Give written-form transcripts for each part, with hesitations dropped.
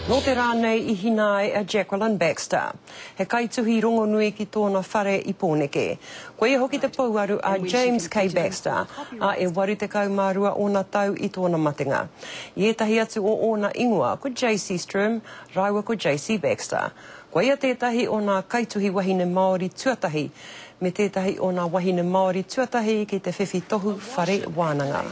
Nō te rā nei i hina ai a Jacqueline Baxter, he kaituhi rongonui ki tōna whare i Pōneke. Ko ia hoki te pouaru a James K. Baxter, ā, e 82 ōna tau i tōna matenga. I ētahi atu o ōna ingoa ko JC Sturm rāua ko JC Baxter. Ko ia tētahi o nā kaituhi wahine Māori tuatahi me tētahi o nā wahine Māori tuatahi ki te whiwhi tohu whare wānanga.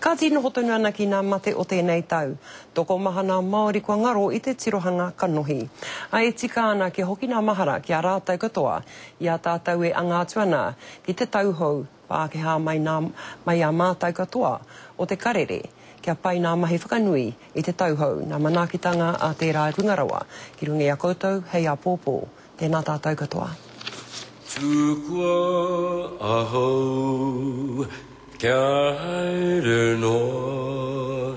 Kāti noho tonu ana ki nā mate o tēnei tau. Tokomaha nā Māori kua ngaro i te tirohanga kanohi. A e tika ana kia hoki nā mahara ki a rātou katoa i a tātou e anga atu ana ki te tau hou Pākehā mai nā mai a mātou katoa o te karere kia pai nā mahi whakanui i te tau hou nā manaakitanga a tērā runga rawa ki runga i a koutou hei āpōpō. Tēnā tātou katoa. Tukua ahau kia haere noa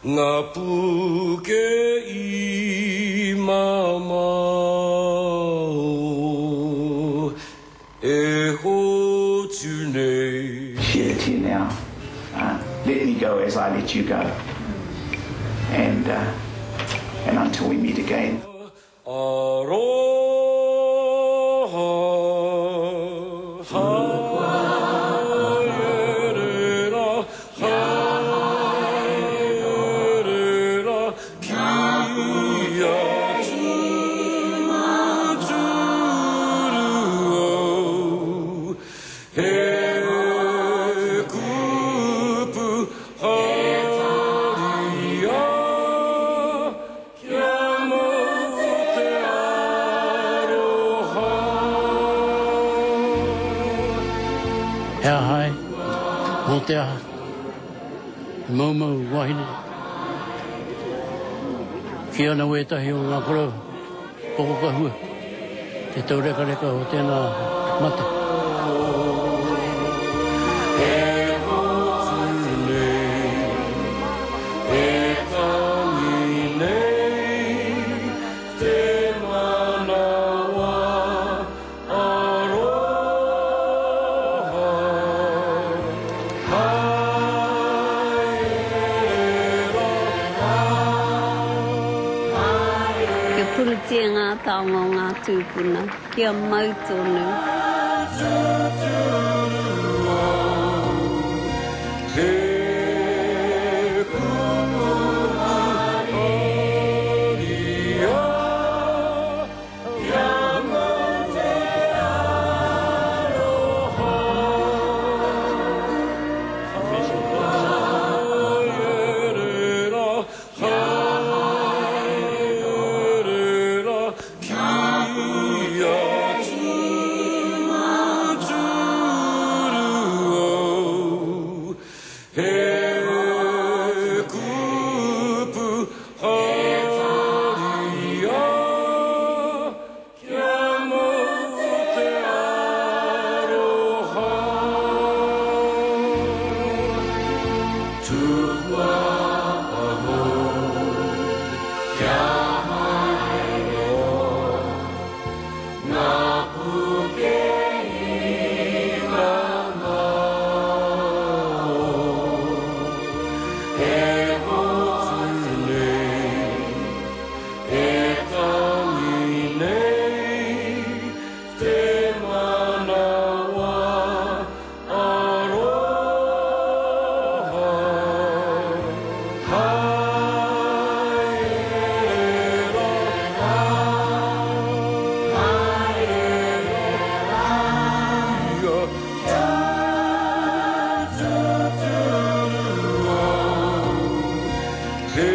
nga puke i mamao e hotu nei. Shed a tear now let me go as I let you go and and until we meet again. Aroha haere ra, haere ra kia tūturu au. He kupu haria. Kia mau te aroha. He aha ai? Mō te aha? He moumou wahine. Kī ana wētahi o ngā korou pokokahua te taurekareka o tēnā mate. He hotu nei, e tangi nei te manawa aroha. Haere rā, haere. Kia puritia ngā taonga o ngā tūpuna, kia mau tonu. Kia mau te aroha. Tukua ahau kia haere noa ngā puke i mamao. He hotu nei E tangi nei te manawa aroha. Haere ra, haere ra, kia tūturu au. He